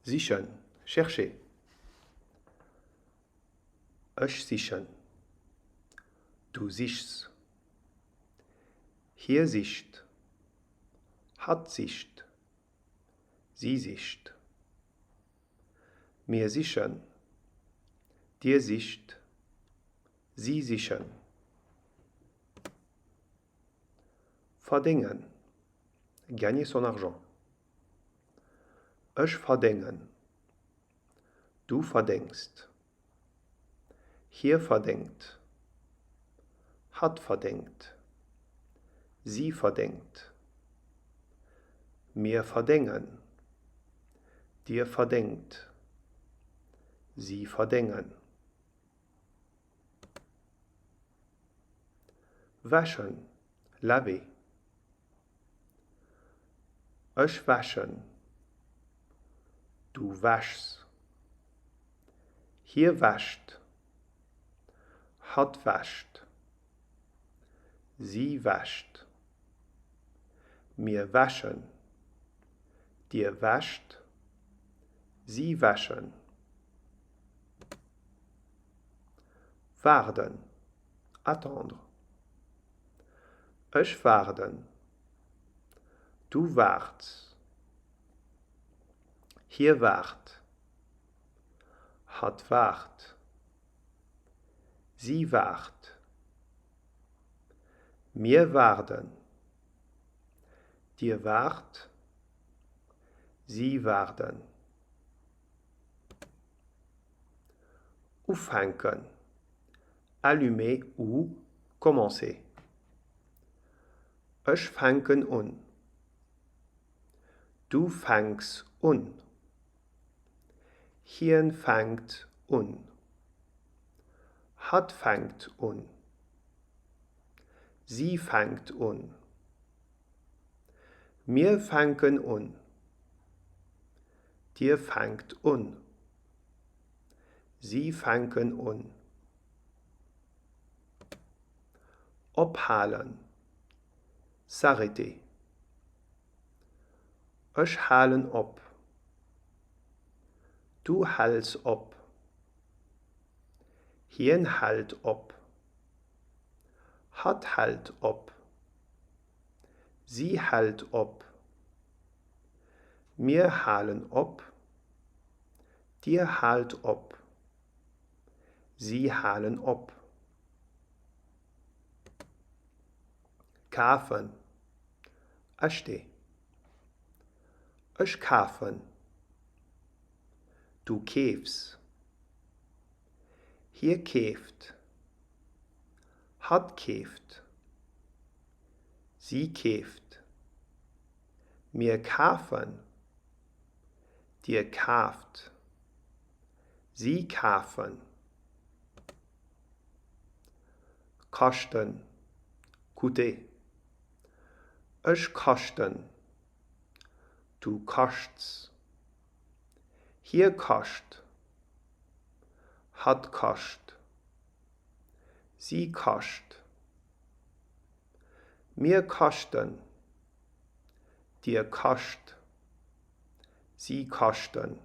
Sichen, chercher. Ech sichen. Du sichs. Hie sicht. Hatt sicht. Si sicht. Mir sichen. Dir sicht. Si sichen. Verdéngen, gagner son argent. Ech verdéngen. Du verdéngst. Hie verdéngt. Hatt verdéngt. Si verdéngt. Mir verdéngen. Dir verdéngt. Si verdéngen. Wäschen, laver. Ech wäschen. Du wäschs. Hie wäscht. Hatt wäscht. Si wäscht. Mir wäschen. Dir wäscht. Si wäschen. Waarden, attendre. Ech waarden. Du waarts. Hie waart. Hatt waart. Si waart. Mir waarden. Dir waart. Si waarden. Ufänken, allumer ou commencer. Ech fänken un. Du fänks un. Hien fänkt un. Hatt fänkt un. Si fänkt un. Mir fänken un. Dir fänkt un. Si fänken un. Ophalen, s'arrêter. Ech halen op. Du häls op. Hien hält op. Hatt hält op. Si hält op. Mir halen op. Dir haalt op. Si halen op. Kafen, acheter. Ech kafen. Du keefs. Hie keeft. Hatt keeft. Si keeft. Mir kafen. Dir kaaft. Si kafen. Kaschten, coûter. Ech kaschten. Du kaschts. Hie kascht. Hatt kascht. Si kascht. Mir kaschten. Dir kascht. Si kaschten.